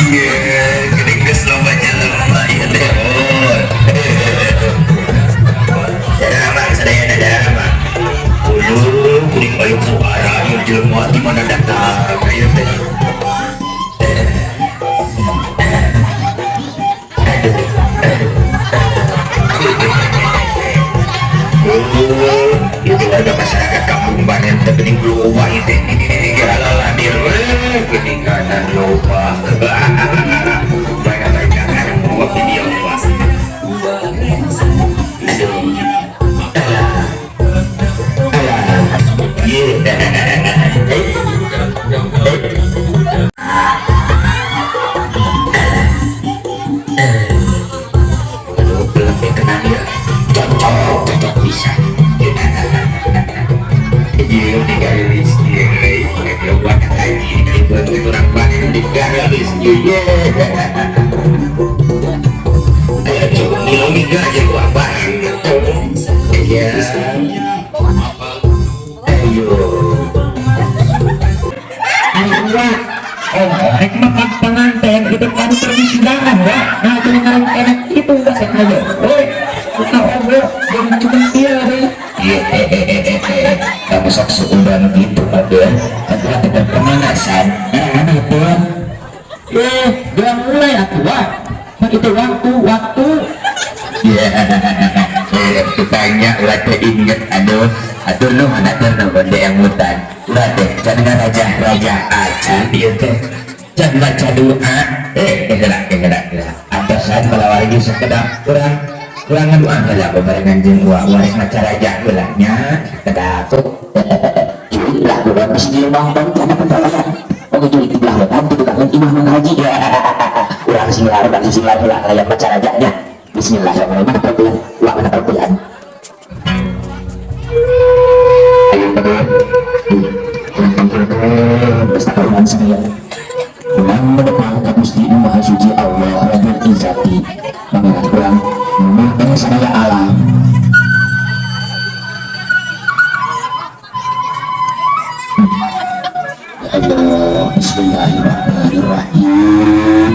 Iya, geuning geus loba jelema ieu teh. Oh. Daramang sadayana daramang. Uluh, kuring aya suara ieu jelema di mana datang ieu teh. Aduh, aduh. Oh, itu warga masyarakat kampung Banen teh geuning loba ieu teh. Ini dir we geuning kanan loba. Banyak-banyak mau video Pak. Aduh. Alah. Alah. Iya. Eh. Eh. Aduh, belum tenang ya. Cocok, cocok bisa. Iya, digaris. Iya, buat lagi. Buat orang Banen digaris. Iya. Ayo, coba ngilu aja gua bareng. Iya. Ayo. Ayo wa. Oh, rek makan pengantin itu kan perwisudahan wa. Nah, itu ngaran enak itu wa cek aja. Woi, buka ogo, jangan cuma dia deh. Iya, kamu sok seudan gitu pada aku tetap pemanasan. Nah, itu. Eh, jangan mulai atuh wa. Kan itu waktu, waktu. Iya, ditanya ulah teh inget aduh, aduh nuhun atur nuhun deh yang mutan. Ulah teh can raja raja acan ieu teh. Can baca doa. Eh, gerak gerak gerak. Atasan balawari sekedap kurang kurang ngadoa heula babarengan jeung uwa uwa rek maca raja heula nya. Kedap. Cuy, lah bukan masih di rumah bang, karena pendalaan. Oke, cuy, di belah wetan itu kan imah Mang Haji. Ya, urang singlar, urang singlar heula aya maca rajanya. Bismillahirrahmanirrahim. Mana perbulan? Wah, mana perbulan? Ayo pada. Pesta karuan saya. Urang menepang ka Gusti Nu Maha Suci Allah Rabbul Izzati. Pangeran urang nu sadaya alam. Ya Allah, bismillahirrahmanirrahim.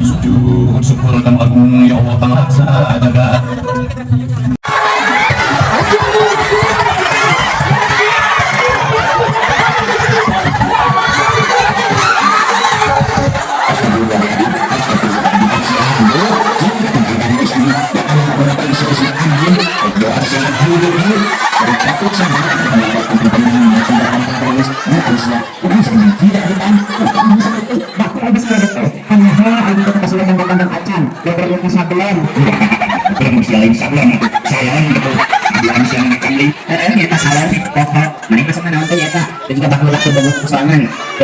Sujud syukur dan agung ya Allah tangaksa jaga.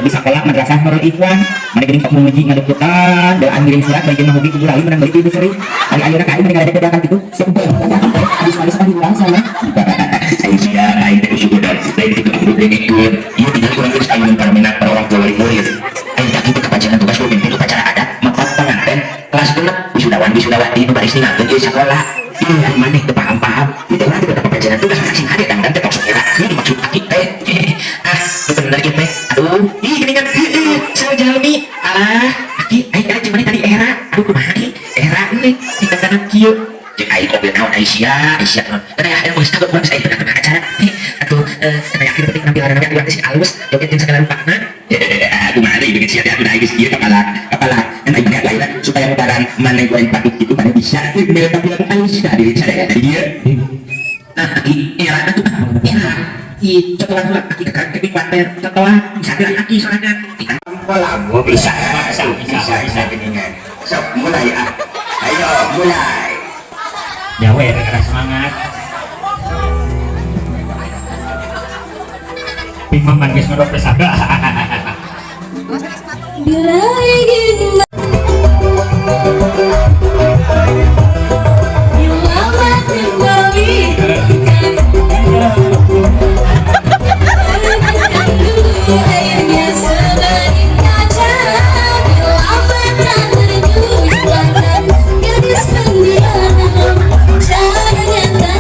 Sekolah madrasah Nurul Ikhwan mana geuning sok memuji ngadeukeutan doan ngirim surat bagian mah hobi kudu menang beli ibu seri ari ayeuna ka aing mending ngadeukeutan kitu siap habis manis mah diulang sama Saya aing teh usudan lain kitu aku dengekeun ieu tinggal kurang geus aing para minat para orang tua wali murid aing tak kitu kapajangan tugas pemimpin upacara adat mapat panganten kelas genep wisudawan wisudawati nu baris ningalkeun ieu sakola ieu ari maneh teu paham-paham ieu teh urang teh kapajangan tugas sing hade dangdan teh tok sok erakeun maksud aki teh ah teu bener ieu teh aduh ih geuningan heueuh sajalmi alah aki aing era jeung maneh tadi era aduh kumaha ieu era euy dikatakan kieu jeung aing oge naon Aisyah Aisyah naon kana ya geus kagok urang geus aing tengah-tengah acara atuh kana yakin penting penampilan atuh urang geus alus joget jeung sagala rupana kumaha deui geus sia teh atuh geus ieu kepala kepala kan aing maneh lain supaya lebaran maneh goreng patut kitu maneh bisa mere tampilan Aisyah diri sadaya di dieu nah aki era atuh era i contohan heula aki kakak ke kuater contohan bisa deui aki sorangan Lagu bisa bisa bisa bisa geningan sok mulai ah ayo mulai Jawe rada semangat. Pimaman geus ngorok teh saga. Bila ingin bila mati kembali dulu airnya sebening kaca bila mata terjun gadis pendiam caranya tak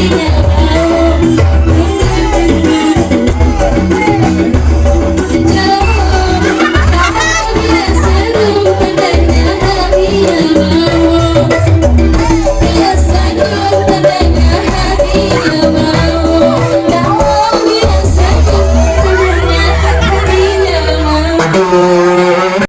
Bila